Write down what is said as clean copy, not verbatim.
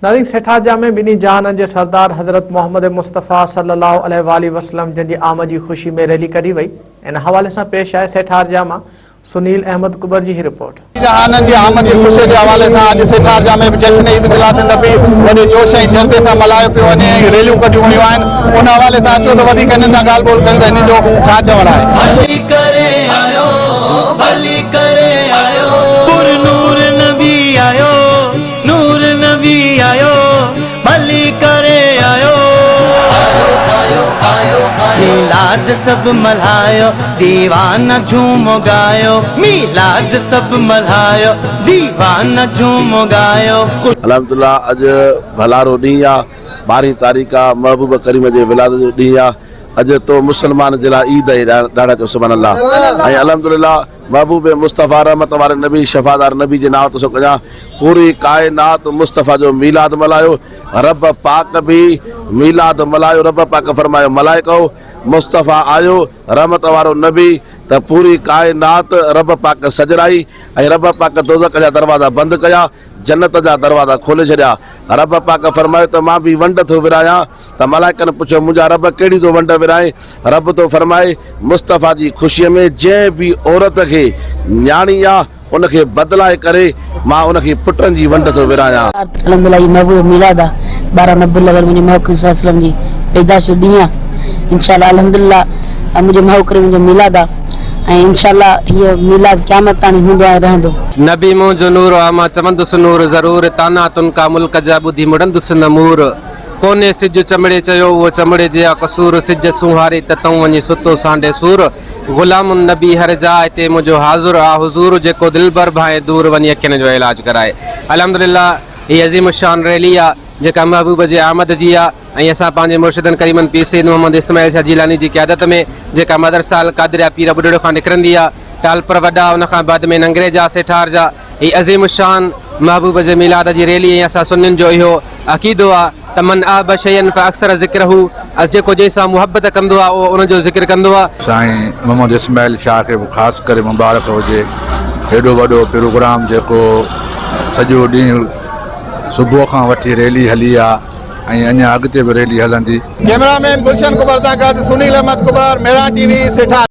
نارنگ سيٺارجا ۾ ٻنهي جهانن جي سردار حضرت محمد مصطفيٰ صلي الله عليه واٰله وسلم جن جي آمد جي خوشي ۾ ريلي ڪڍي وئي. ان حوالي سان پيش آهي سيٺارجا مان سنيل احمد ڪٻر جي هي رپورٽ. ٻنهي جهانن جي آمد جي خوشي جي حوالي سان اڄ سيٺارجا ۾ به جشن عيد ميلاد النبي وڏي جوش ۽ جذبي سان ملهايو پيو وڃي ۽ ريليون ڪڍيون ويون آهن ان حوالي سان اچو ته وڌيڪ هنن سان ڳالهه ٻولهه ڪيون ته هنن جو ڇا چوڻ آهي. ڀلي ڪري آيو ڀلي ڪري آيو پر نور نبي آيو. نور نبي آيو ڀلي ڪري آيو. ميلاد سڀ ملهايو ديوانا جهومو ڳايو ميلاد سڀ ملهايو ديوانا جهومو ڳايو. الحمدلله اڄ ڀلارو ڏينهن آ ٻارهين تاريخ آ محبوب ڪريم جي ولادت جو ڏينهن آ اڄ تو مسلمان جي لاء عيد آهي ڏاڍا چئو سبحان الله ۽ الحمدلله محبوب مصطفيٰ رحمت واري نبي شفادار نبي جي نانء تي سو ڪجان پوري ڪائنات مصطفيٰ جو ميلاد ملهايو رب پاڪ به ميلاد ملهايو رب پاڪ فرمايو ملائڪؤ مصطفيٰ آيو رحمت وارو نبي ته پوري ڪائنات رب پاڪ سجرائي ۽ رب پاڪ دوزخ جا دروازا بند ڪيا جنت جا دروازا کولي ڇڏيا. رب پاڪ فرمايو ته مان به ونڊ ٿو ورهايان ته ملائڪن پڇيو منهنجا رب ڪهڙي ٿو ونڊ ورهائين؟ رب ٿو فرمائي مصطفيٰ جي خوشيء ۾ جنهن به عورت کي نياڻي آ ان کي بدلائي ڪري مان ان کي پٽن جي ونڊ ٿو ورهايان. الحمدلله هي محبوب ميلاد آ 12 ربيع الاول منهنجي محبوب ڪريم صلي الله عليه وسلم جي پيدائش جو ڏينهن آ انشاء الله الحمدلله منهنجي محبوب ڪريم جو ميلاد آ ۽ انشاء الله هيء ميلاد قيامت تاڻي هوندو ۽ رهندو. نبي منهنجو نور آ مان چوندس نور ضرور طعنا تن ڪا ملڪ جا ٻڌي مڙندس نه مور ڪونهي سج چمڙي چيو اهو چمڙي جي آ قصور سج سونهاري ته تون وڃي ستو سانڍي سور غلام النبي هر جاء تي منهنجو حاضر آ حضور جيڪو دلبر ڀانئي دور وڃي اکين جو علاج ڪرائي الحمدلله هي عظيم الشان ريلي آ جيڪا محبوب جي آمد جي آ ۽ اسان پنهنجي مرشدن ڪريمن پير سيد محمد اسماعيل شاهه جيلاني جي قيادت ۾ جيڪا مدرسه القادريه پير ٻڍڙو کان نڪرندي آ ٽالپر وڏا ان کان بعد ۾ ننگريجا سيٺارجا هي عظيم الشان محبوب جي ميلاد جي ريلي ۽ اسان سنين جو اهو عقيدو آ ته من احب شيئا فاڪثر ذڪره جيڪو جنهن سان محبت ڪندو آ اهو ان جو ذڪر ڪندو آ. سائين محمد اسماعيل شاهه کي به خاص ڪري مبارڪ هجي هيڏو وڏو پروگرام جيڪو سڄو ڏينهن صبح کان وٺي ريلي هلي آ ۽ اڃا اڳتي به ريلي هلندي. ڪئميرا مين گلشن ڪٻر سان گڏ سنيل احمد ڪٻر، مهراڻ ٽي وي، سيٺارجا.